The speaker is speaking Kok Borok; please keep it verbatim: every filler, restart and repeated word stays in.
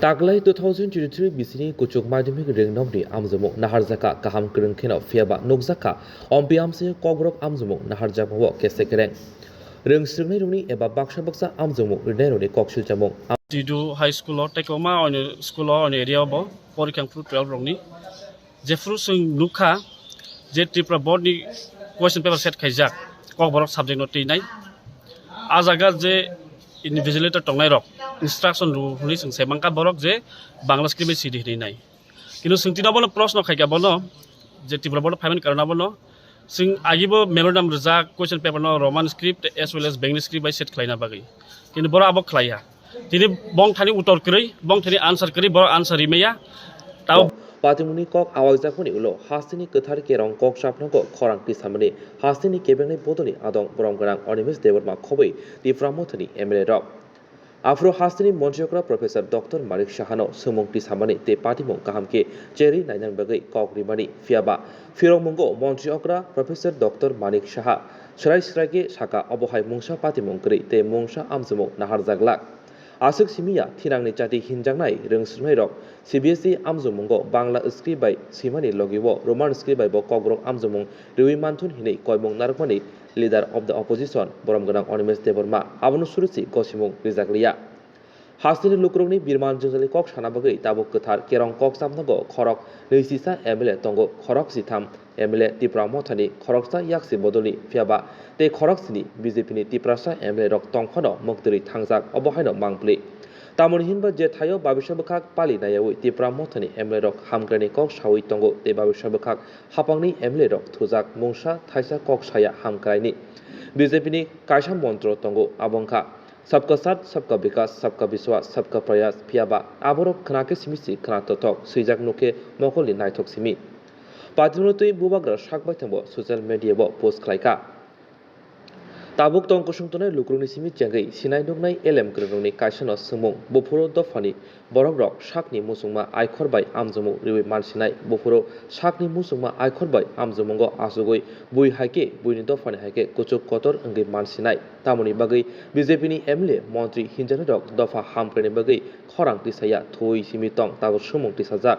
Taklai two thousand twenty-three bisini kuchuk madhyamik ringnokni amjomung naharjakha kaham kwrwng kheno, phiyaba nukjakha ompi amse kokborok amjomung naharjakmao kese kereng. Rwng swrwngnairokni eba baksa baksa amjomung rwnairokni koksilchamung. Tidu High School o tei kwbangma onyo school o, onyo area o bo porikhang phuru twelve rokni. Jephuru chwng nukha je Tripura Board ni question paper set khaijak, kokborok subject no twinai. A jaga je invigilator tongnai rok instruction rw hwnwi chwng sai mankha borok je Bangla script bai sidi hwnwi nai. Kintu chwng tini abono proshno khaikha bono je Tripura Board phaimani karon abono chwng agibo memorandum rijak question paper no Roman script as well as Bengali script bai set khlaina bagwi. Kintu borok abo khlaiya. Tini bongthani utor kwrwi, bongthani answer kwrwi, borok answer rimaya. Tao Patimungni kok awaijakmani ulo hasteni kwthar kerong kok chapnogo khorang tisamani hasteni kebengnai bodolni adong borom gwnang Animesh Debbarma khobwi Tipra Mothani M L A rok. Aphuru hasteni montri okra Professor Doctor Manik Sahano swngmung tisamani tei patimung kaham khe cherwi nainani bagwi kok rimani, phiyaba phirokmungo montri okra Professor Doctor Manik Saha swrai swrai khe saka obo hai mungsa patimung kwrwi tei mungsa amjomung naharjak glak. Aswk simi ya thinangni chati hinjaknai rwng swrwngnairok C B S E amjokmungo Bangla script bai swimani logi-o Roman script bai bo kokborok amjokmung riwi manthun hinwi koimung narwkmani Leader of the Opposition borom gwnang Animesh Debbarma abono surusi gosimung rijak liya. Hasteni lukurokni birman jwngjali kok sana bagwi tabuk kwthar kerong kok chapnogo khorok nwi sisa M L A tongo, khorok sitham M L A Tipra Mothani, khoroksa yaksi bodolni phiyaba tei khorok sini B J P ni Tiprasa M L A rok tongphano mwktwrwi thangjak, obo haino mangpli. Tamoni hinba je thaio babisa bwkhak pali nayawi Tipra Mothani M L A rok hamkraini kok sawi tongo tei babisa bwkhak hapangni M L A rok thujak mungsa thaisa kok saya hamkraini. B J P ni kaisa montro tongo, abo wngkha Sabka Saath, Sabka Vikas, Sabka Vishwas, Sabka Prayas, phiyaba aborok khna khe simi si khna tothok, swijak nuk khe mokolni naithok simi. Patimungno twi bubagra sak baithangbo social media-o post khlaikha. Tabuk tong kusung tongnai lukurokni simi chengwi sinai nuknai elem kwrwngrokni kaisano swngmung, buphuru dophani borokrok sakni muchungma aikhor bai amjomung riwi mansinai, buphuru sakni muchungma aikhor bai amjomungo achugwi bui hai khe buini dophani hai khe kuchuk kotor wngwi mansinai. Tamoni bagwi B J P ni M L A montri hinjaknairok dopha hamkraini bagwi khorang tisaya thuwi simi tong tabuk swngmung tisajak.